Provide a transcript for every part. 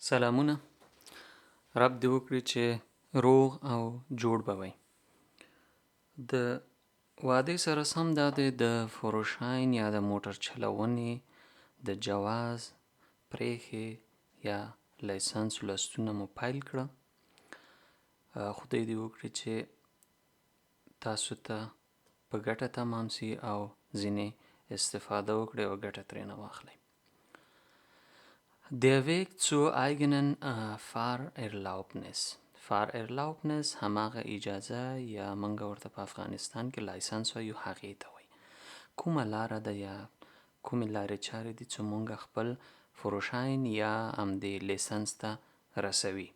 سلامونه رب دې وکړي چې روغ او جوړ به وئ. د وعدې سره سم دا دی د Führerschein یا د موټر چلونې د جواز پرېښې یا لایسنس لوستونه مو پیل کړه. خدای دې وکړي چې تاسو ته په ګټه تمام سي او ځینې استفاده وکړئ او ګټه ترېنه واخلئ. Der Weg zur eigenen Fahrerlaubnis. Fahrerlaubnis هماغه اجازه یا موږ ورته په افغانستان کې لایسنس وایو هغې ته وایي. کومه لاره ده یا کومې لارې چارې دي چې موږ خپل Führerschein یا همدې لیسنس ته رسوي؟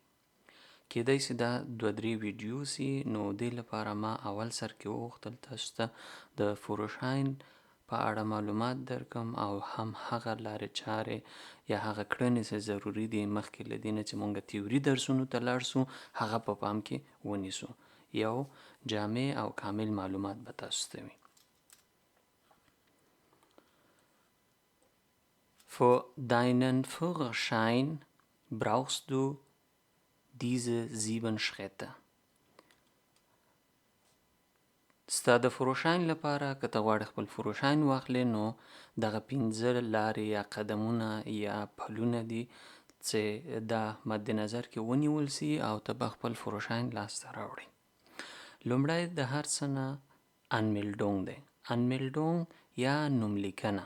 کیدای سي دا دوه درې ویډیو سي، نو دې لپاره ما اول سر کې وغوښتل تاسو ته د Führerschein په اړه معلومات درکړم او هم هغه لارې چارې یا هغه کړنې چې ضروري دي مخکې له دې نه چې موږ تیوري درسونو ته لاړ سو هغه په پام کې ونیسو. یو جامع او کامل معلومات به تاسو ته وي. Für deinen Führerschein brauchst du diese sieben Schritte. ستا د Führerschein لپاره که ته غواړې خپل Führerschein واخلې نو دغه پنځه لارې یا قدمونه یا پلونه دي چې دا مد نظر کې ونیول سي او ته به خپل Führerschein لاسته راوړې. لومړی د هر څه نه Anmeldung دی. Anmeldung یا نوملیکنه.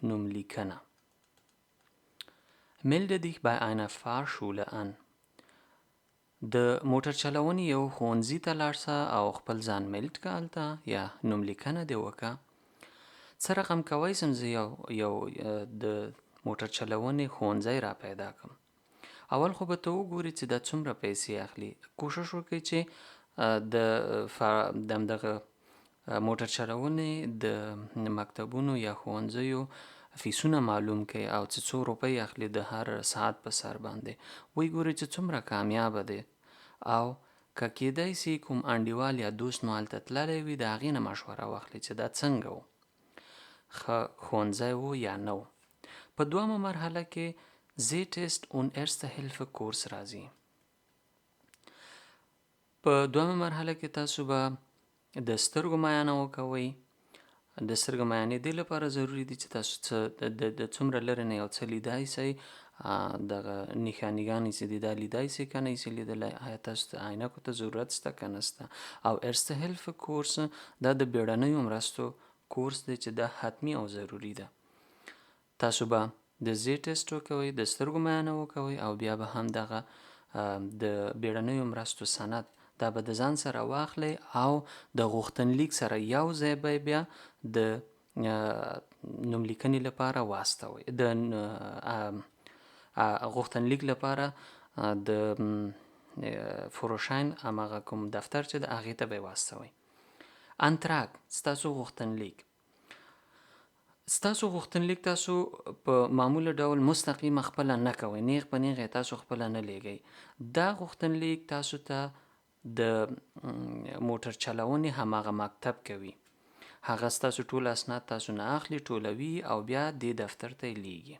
نوملیکنه. Melde dich bei einer Fahrschule an. د موټر چلونې یو ښوونځي ته لاړ سه او خپل ځان meld که هلته یا نوملیکنه دې وکړه. څه رقم کوی سم زه یو د موټر چلونې ښوونځی را پیدا کړم؟ اول خو به ته وګورې چې دا څومره پیسې اخلي. کوشش وکړئ چې د همدغه موټر چلونې د مکتبونو یا ښوونځیو فیسونه معلوم کړئ او چې څو روپۍ اخلي د هر ساعت په سر باندې. ویې ګورئ چې څومره کامیابه دی او که کیدای سي کوم انډیوال یا دوست مو هلته تللی وي د هغې نه مشوره واخلئ چې دا څنګه و، ښه ښوونځی و یا نه و. په دویمه مرحله کې Sehtest und Erste Hilfe کورس راځي. په دویمه مرحله کې تاسو به د سترګو معاینه وکوئ. د سترګو معاینې دې لپاره ضروري دي چې تاسو څه د څومره لرې نه یو څه لیدای سئ، دغه نښانیګانې چې دي دا لیدای سئ که نه سئ لیدلی، آیا تاسو ته عینکو ته ضرورت شته که نه شته. او Erste Hilfe کورس دا د بیړنیو مرستو کورس دی چې دا حتمي او ضروري ده. تاسو به د Sehtest وکوئ، د سترګو معاینه وکوئ او بیا به هم دغه د بیړنیو مرستو سند دا به د ځان سره واخلئ او د غوښتنلیک سره یو ځای به بیا د نوملیکنې لپاره واستوئ. د غوښتنلیک لپاره د Führerschein هماغه کوم دفتر چې د هغې ته به یې واستوئ. Antrag ستاسو غوښتنلیک. ستاسو غوښتنلیک تاسو په معموله ډول مستقیمه خپله نه کوئ، نیغ په نیغه یې تاسو خپله نه لیږئ. دا غوښتنلیک تاسو ته د موټر چلونې هماغه مکتب کوي. هغه ستاسو ټول اسناد تاسو نه اخلي، ټولوي او بیا دې دفتر ته یې لیږي.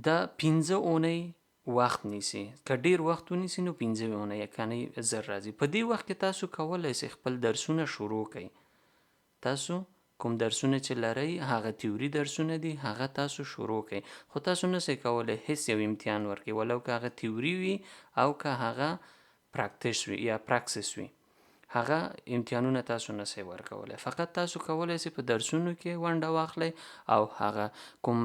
دا پنځه اونۍ وخت نیسي. که ډیر وخت ونیسي نو پنځه اونۍ، که نه زر راځي. په دې وخت کې تاسو کولی سئ خپل درسونه شروع کړئ. تاسو کوم درسونه چې لرئ هغه تیوري درسونه دي، هغه تاسو شروع کړئ. خو تاسو نه سئ کولی هیڅ یو امتحان ورکړئ، ولو که هغه تیوري وي او که هغه Praxis وي یا Praxis وي، هغه امتحانونه تاسو نه سئ ورکولی. فقط تاسو کولی سئ په درسونو کې ونډه واخلئ او هغه کوم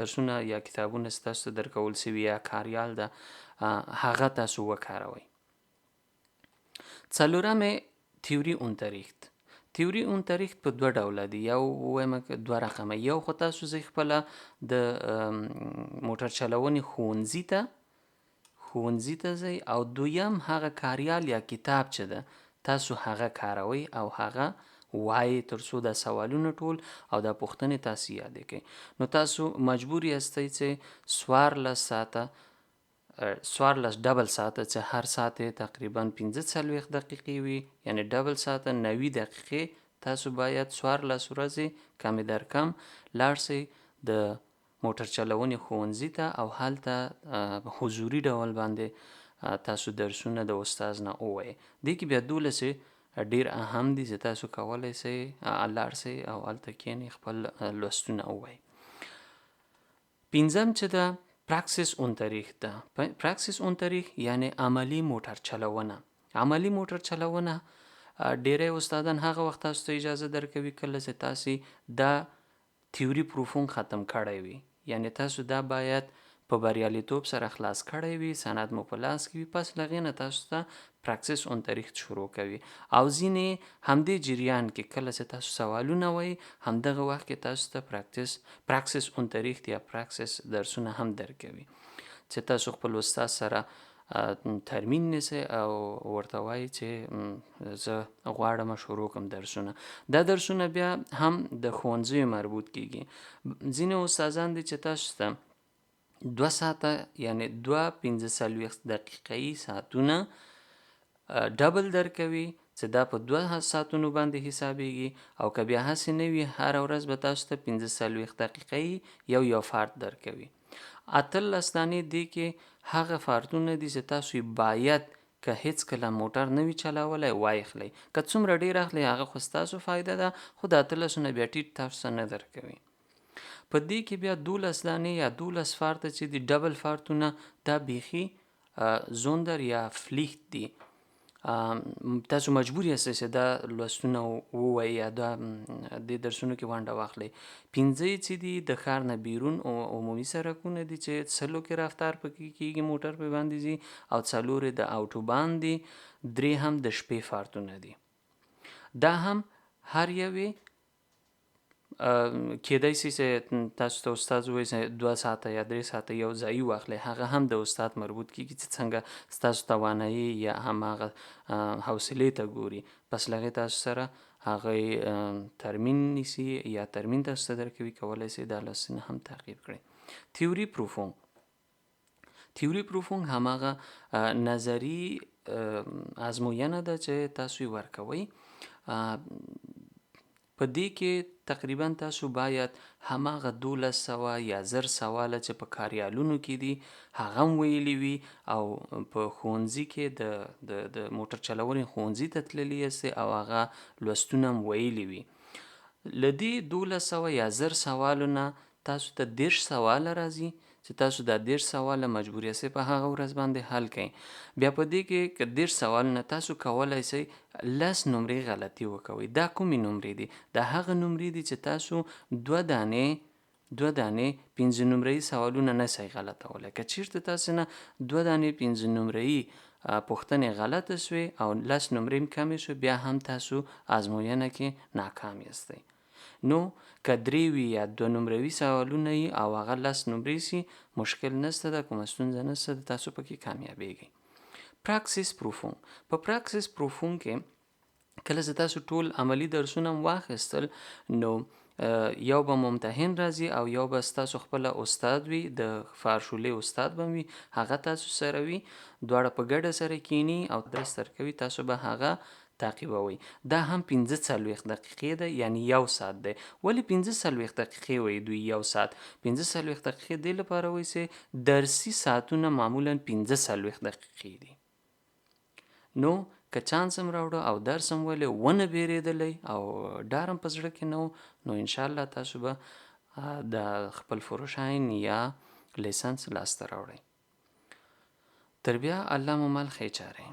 درسونه یا کتابونه چې تاسو ته درکول سوي یا کاریال ده هغه تاسو وکاروئ. څلورم Theorieunterricht. Theorieunterricht په دوه ډوله دي، یو ووایم که دوه رقمه. یو خو تاسو ځئ خپله د موټر چلونې ښوونځي ته ځئ، او دویم هغه کاریال یا کتاب چې ده تاسو هغه کاروئ او هغه وایئ تر څو دا سوالونه ټول او دا پوښتنې تاسو یادې کړئ. نو تاسو مجبور یاستئ چې 14 ساعته، 14 double ساعته چې هر ساعت یې تقریبا 45 دقیقې وي، یعنې double ساعته 90 دقیقې تاسو باید 14 ورځې کمې در کم لاړ سئ د موټر چلونې ښوونځي ته او هلته په حضوري ډول باندې تاسو درسونه د استاد نه ووایئ. دې کې بیا دولس ډیر اهم دي چې تاسو کولی سئ لاړ سئ او هلته کښېنئ، خپل لوستونه ووایئ. پنځم چې ده Praxisunterricht ده. Praxisunterricht یعنې عملي موټر چلونه. عملي موټر چلونه ډیری استادان هغه وخت تاسو ته اجازه درکوي کله چې تاسې دا Theorieprüfung ختم کړی وي، یعنې تاسو دا باید په بریالیتوب سره خلاص کړی وي، سند مو په لاس کې وي، پس له هغې نه تاسو ته Praxisunterricht شروع کوي. او ځینې همدې جریان کې کله چې تاسو سوالونه وایئ همدغه وخت کې تاسو ته Praxisunterricht یا Praxis درسونه هم درکوي چې تاسو خپل استاد سره Termin نیسئ او ورته وایئ چې زه غواړم شروع کړم درسونه. دا درسونه بیا هم د ښوونځیو مربوط کیږي. ځینې استادان دي چې تاسو ته 2 ساعته یعنې دوه 45 دقیقهیي ساعتونه double درکوي چې دا په 2 ساعتونو باندې حسابیږي، او که بیا هسې نه وي هره ورځ به تاسو ته 45 دقیقهیي یو یو Fahrt درکوي. 18 دانې دې کې هغه Fahrt ونه دي چې تاسو یې باید که هیڅکله موټر نه وي چلولی وایخلئ، که څومره ډېر اخلئ هغه خو ستاسو فایده ده، خو د 18 نه بیا ټیټ تاسو ته نه درکوي. په دې کې بیا 12 دانې یا 12 Fahrt ه چې دي double Fahrt ونه، دا بیخي Sonder یا Pflicht دي. تاسو مجبور یاستئ چې دا لوستونه ووایئ یا دا دې درسونو کې ونډه واخلئ. 5 یې چې دي د ښار نه بیرون عمومي سرکونه دي چې سلو کې رفتار پکې کېږي، موټر پې باندې ځي، او 4 یې د Autobahn دي، 3 هم د شپې Fahrt ونه دي. دا هم هر یو یې کېدای سي چې تاسو ته استاد ووایي چې 2 ساعته یا 3 ساعته یو ځایي واخلئ، هغه هم د استاد مربوط کېږي چې څنګه ستاسو توانایي یا هم هغه حوصلې ته ګوري. پس له هغې تاسو سره هغه Termin نیسي یا Termin تاسو ته درکوي، کولی سئ دا لوستونه هم تعقیب کړئ. Theorieprüfung. Theorieprüfung هماغه نظري ازموینه ده چې تاسو یې ورکوئ. په دې کې تقریبا تاسو باید هماغه 1200 یا 1000 سواله چې په کاریالونو کې دي هغه هم ویلي وي، او په ښوونځي کې د موټر چلونې ښوونځي ته تللي یاستئ او هغه لوستونه هم ویلي وي. له دې 1200 یا 1000 سوالو نه تاسو ته 30 سواله راځي چې تاسو دا 30 سواله مجبور یاستئ په هغه ورځ باندې حل کړئ. بیا په دې کې که 30 سوالونه تاسو کولی سئ 10 نمرې غلطي وکوئ. دا کومې نمرې دي؟ دا هغه نمرې دي چې تاسو دوه دانې 5 نمرهیي سوالونه نه سئ غلطولی. که چیرته تاسو نه دوه دانې 5 نمرهیي پوښتنې غلطه سوې او 10 نمرې هم کمې سوې، بیا هم تاسو ازموینه کې ناکام یاستئ. نو که 3 وي یا 2 نمروي سوالونه یي او هغه 10 نمرې سي، مشکل نسته ده، کومه ستونزه نسته ده، تاسو پکې کامیابیږئ. Praxisprüfung. په Praxisprüfung کې کله چې تاسو ټول عملي درسونه هم واخیستل، نو یو به ممتحن راځي او یو به ستاسو خپله استاد وي، د Fahrschule استاد به وي، هغه تاسو سره وي، دواړه په ګډه سره کیني او درس درکوي، تاسو به هغه تعقیبوئ. دا هم 45 دقیقې ده، یعنی 1 ساعت دی. ولې 45 دقیقې وایي دوی 1 ساعت؟ 45 دقیقې دې لپاره وایي چې درسي ساعتونه معمولاً 45 دقیقې دي. نو که چانس هم راوړو او درس هم ویلی، ونه بیرېدلی او ډار هم په زړه کې نه و، نو انشاءالله تاسو به د خپل Führerschein یا لیسنس لاسته راوړئ. تر بیا الله مو مل، ښې چارې.